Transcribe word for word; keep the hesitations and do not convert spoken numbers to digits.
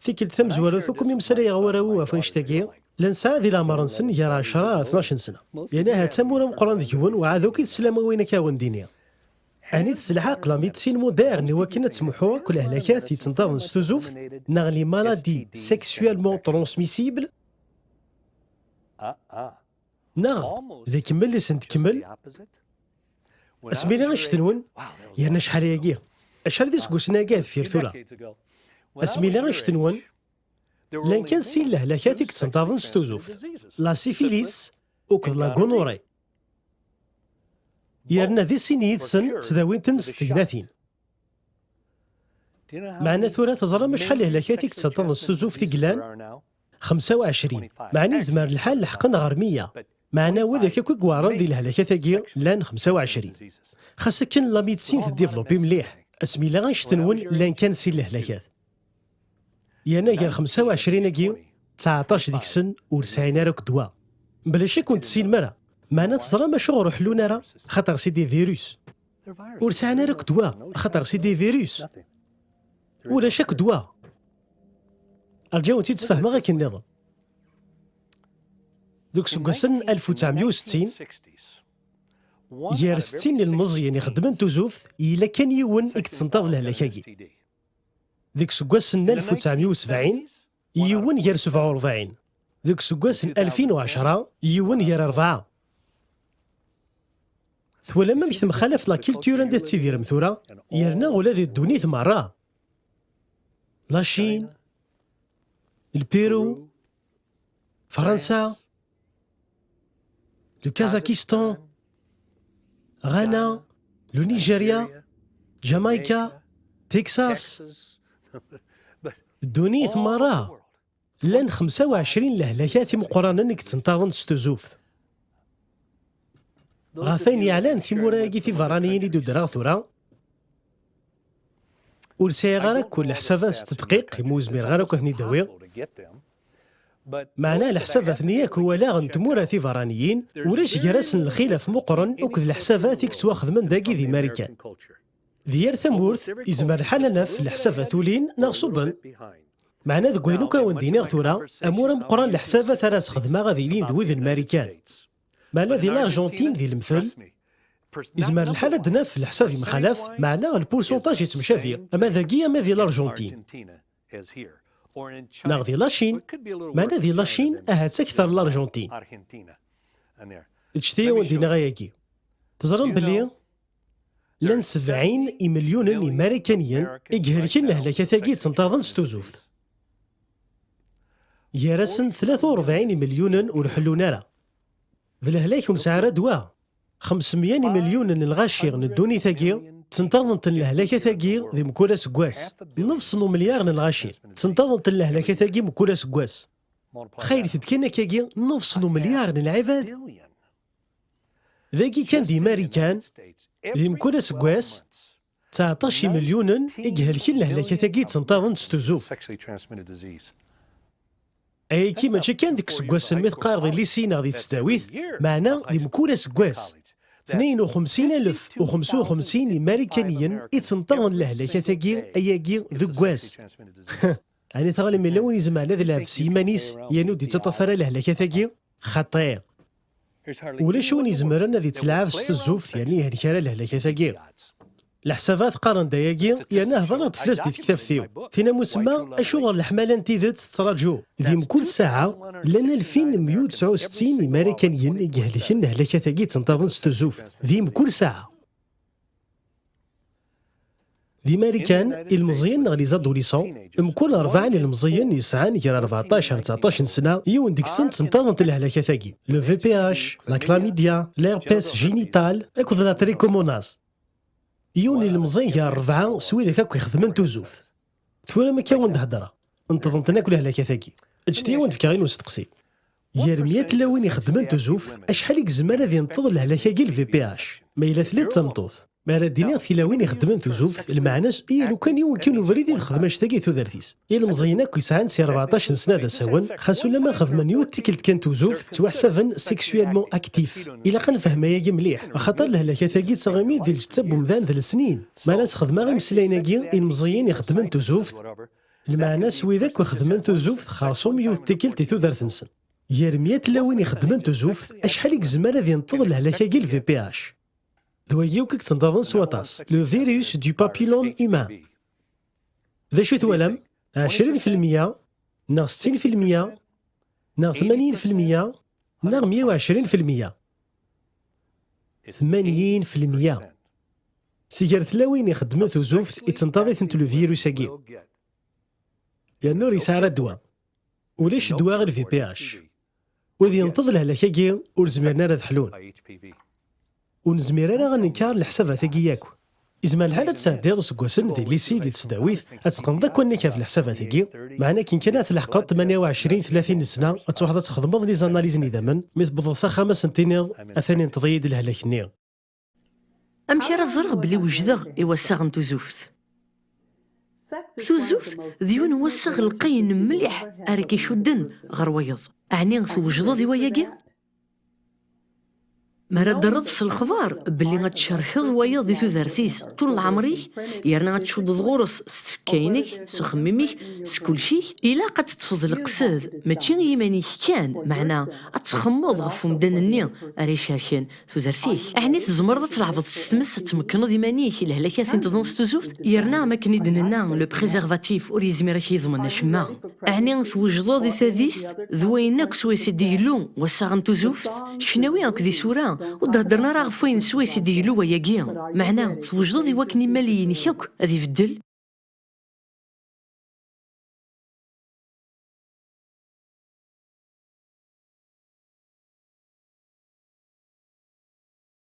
Tikkelt tamezwarut akk mi mmeslayeɣ warraw-iw ɣef wannect-agi, llan sɛan di leɛmer-nsen gar ɛecra ar tnac n sna. Yerna ahat d tamura meqqren deg-wen, uɛad akk i teslam i wayen akka awen-d-iniɣ. Ɛni tesselḥaq la médecine moderne i wakken ad tmuḥu akk lehlakat yettenṭaḍen s tuzuft, neɣ les maladies sexuellement transmissibles? Neɣ d akemmel i sen-tkemmel? Asmi lliɣ annect-nwen, yerna acḥal ayagi? Acḥal d iseggasen-agi ar deffir tura? Asmi lliɣ annect-nwen, llan kan sin lehlakat i yettenṭaḍen s tuzuft, la syphilis akked la gonorrhée. Yerna di sin yid-sen ttdawint-ten s tegnatin. Meɛna tura teẓram acḥal lehlakat i yettenṭaḍen s tuzuft i yellan? Xemsa u ɛecrin. Meɛna yezmer lḥal leḥqen ɣer meyya. Meɛna widak akk i iweɛren di lehlakat-agi llan xemsa u ɛecrin. Xas akken la médecine teddivelopi mliḥ, asmi lliɣ annect-nwen llan kan sin lehlakat. Yerna gar xemsa u ɛecrin-agi, tseɛṭac deg-sen ur sɛin ara akk ddwa. Mebla ccek ur ten-tessinem ara. Meɛna teẓram acuɣer ur ḥellun ara? Xaṭer c'est des virus. Ur sɛin ara akk ddwa, xaṭer c'est des virus. Ulac akk ddwa. Rǧu ad wen-tt-id-sfehmeɣ akken nniḍen. Deg useggas n alef u tesɛemya u settin, gar settin n ilmeẓyen ixeddmen tuzuft, yella kan yiwen i yettenṭaḍ lehlak-agi. Deg useggas n alef u tesɛemya u sebɛin, yiwen gar sebɛa u rebɛin. Deg useggas n alfin u ɛecra, yiwen gar rebɛa. Twalam amek temxalaf la culture anda tettidirem tura? Yerna ula di ddunit merra. La Chine, le Pérou, Fransa, le Kazakhstan, Ghana, le Nigeria, Jamaica, Texas. Ddunit merra. Llan xemsa u ɛecrin lehlakat imeqqranen i yettenṭaḍen s tuzuft. Ɣef ayen yeɛlan timura-agi tiberraniyin i d-udreɣ tura, ur sɛiɣ ara akk leḥsabat s tedqiq, imi ur zmireɣ ara akk ad ten-id-awiɣ. Meɛna leḥsabat-nni akk walaɣ n tmura tiberraniyin, ulac gar-asen lxilaf meqqren akked leḥsabat i yettwaxedmen dagi di Marikan. Di yal tamurt, izmer lḥal ad naf leḥsabat ulin neɣ ṣubben. Meɛna deg wayen akk awen-d-iniɣ tura, amur ameqqran leḥsabat ara sxedmeɣ ad ilin d wid n Marikan. Meɛna di l'Argentine, di lemtel, izmer lḥal ad d-naf leḥsab yemxalaf, meɛna lpursunṭaj yettemcabi, ama dagi ama di l'Argentine. Neɣ di la Chine, meɛna di la Chine ahat akter n l'Argentine. Ǧǧet-iyi ad wen-d-iniɣ ayagi. Teẓram belli llan sebɛin imelyunen imarikaniyen i ihelken lehlakat-agi yettenṭaḍen s tuzuft. Gar-asen tlata u rebɛin imelyunen ur ḥellun ara. D lehlak ur nesɛi ara ddwa. Xemsemya n imelyunen n lɣaci n ddunit-agi, ttenṭaḍen-ten lehlakat-agi di mkul aseggas. Nnefs n umelyaṛ n lɣaci, ttenṭaḍen-ten lehlakat-agi mkul aseggas. Xaylet-d kan akkagi, nnefs n umelyaṛ n lɛibad. Dagi kan di Marikan, di mkul aseggas, tseɛṭac imelyunen i ihelken lehlakat-agi yettenṭaḍen s tuzuft. Ayagi mačči kan deg iseggasen mi teqqareḍ di lycée neɣ di tesdawit, meɛna di mkul aseggas. Tnayen u xemsin alef u xemsa u xemsin imarikaniyen i ttenṭaḍen lehlakat-agi ayagi deg wass. Ɛni tɣilem yella win izemren ad ilɛeb s yiman-is, yernu ur d-ittaṭṭaf ara lehlakat-agi? Xaṭi. Ulac win izemren ad ittelɛab s tuzuft yernu yehlek ara lehlakat-agi. Leḥsabat qqaren-d ayagi, yerna hedreɣ-d fell-as di tektabt-iw. Tin am usemma, acuɣer leḥmala n tidet tettraǧu? Di mkul ssaɛa, llan alfin meyya u tesɛa u settin imarikaniyen i ihelken lehlakat-agi yettenṭaḍen s tuzuft. Di mkul ssaɛa. Di Marikan, ilmeẓyen neɣ les adolescents, mkul rebɛa n ilmeẓyen yesɛan gar rbeɛṭac ar tseɛṭac n sna, yiwen deg-sen ttenṭaḍent lehlakat-agi. Le V P H, la chlamydia, l'herpès génital, akked la trichomonase. Yiwen ilemẓi gar rebɛa s widak akk ixedmen tuzuft. Tura mi akka wen-d-heddreɣ, neṭṭḍent-ten akk lehlakat-agi. Ǧǧet-iyi wen-d-fkeɣ yiwen usteqsi. Gar mya tlawin ixeddmen tuzuft, acḥal i yezmer ad inṭeḍ lehlak-agi le V P H? Ma yella tella d tameṭṭut. Mi ara d-iniɣ tilawin ixeddmen tuzuft, lmeɛna-s i lukan yiwen kan ubrid i texdem anect-agi i tudert-is. Ilemẓiyen akk yesɛan si rbeɛṭac n sna d asawen, xas ulamma xedmen yiwet tikkelt kan tuzuft, ttwaḥsaben sexuellement actifs. Ilaq ad nefhem ayagi mliḥ, axaṭer lehlakat-agi ttɣimint di lǧetta n umdan d lesnin. Mi ara sxedmeɣ imeslayen-agi, ilemẓiyen ixeddmen tuzuft, Lmeɛna s wid akk ixeddmen tuzuft xersum yiwet tikkelt i tudert-nsen. Gar mya tlawin ixeddmen tuzuft, acḥal i yezmer ad yenṭeḍ lehlak-agi le V P H? D wagi akk i yettenṭaḍen s waṭas, le virus du papillome humain. D acu i twalam? Ɛecrin filmya, neɣ settin filmya, neɣ tmanyin filmya, neɣ mya u ɛecrin filmya? Tmanyin filmya. Si gar tlawin ixeddmen tuzuft, ittenṭaḍ-itent le virus-agi. Yerna ur yesɛi ara ddwa. Ulac ddwa i le V P H. Wid yenṭeḍ lehlak-agi ur zmiren ara ad ḥlun. Ur nezmir ara ad nenker leḥsabat-agi yakk. Izmer lḥal ad tesɛeddiḍ iseggasen di lycée, di tesdawit, ad teqqneḍ akk annag ɣef leḥsabat-agi, meɛna akken kan ad tleḥqeḍ tmanya u ɛecrin, tlatin n ssna, ad truḥeḍ ad txedmeḍ les analyses n idammen, mi tewwḍeḍ s axxam ad sen-tiniḍ, atan yenṭeḍ-iyi-d lehlak-nni. Amek ara ẓreɣ belli wejdeɣ i wassaɣ n tuzuft? Tuzuft d yiwen n wassaɣ lqayen mliḥ ara k-icudden ɣer wayeḍ. Ɛni twejdeḍ i wayagi? Mi ara d-terreḍ s lexbar belli ad tcerkeḍ wayeḍ di tudert-is ṭul leɛmer-ik, yerna ad tcuddeḍ ɣur-s s tfekka-inek, s uxemmim-ik, s kulci-k, ilaq ad teṭṭfeḍ leqsed, mačči i yiman-ik kan, meɛna ad txemmeḍ ɣef umdan-nni ara icerken tudert-ik. Ɛni tzemreḍ ad tleɛbeḍ s tmes ad tmekkneḍ iman-ik i lehlak-a tinṭḍen s tuzuft? Yerna, am akken i d-nenna, le préservatif ur yezmir ad k-yeḍmen acemma. Ɛni twejdeḍ i tadist d wayen akk swayes i d-igellu wassaɣ n tuzuft? Ccnawi akked isura ur d-heddren ara ɣef wayen swayes i d-igellu wayagi. Meɛna, twejdeḍ i wakken imal-inek akk ad ibeddel?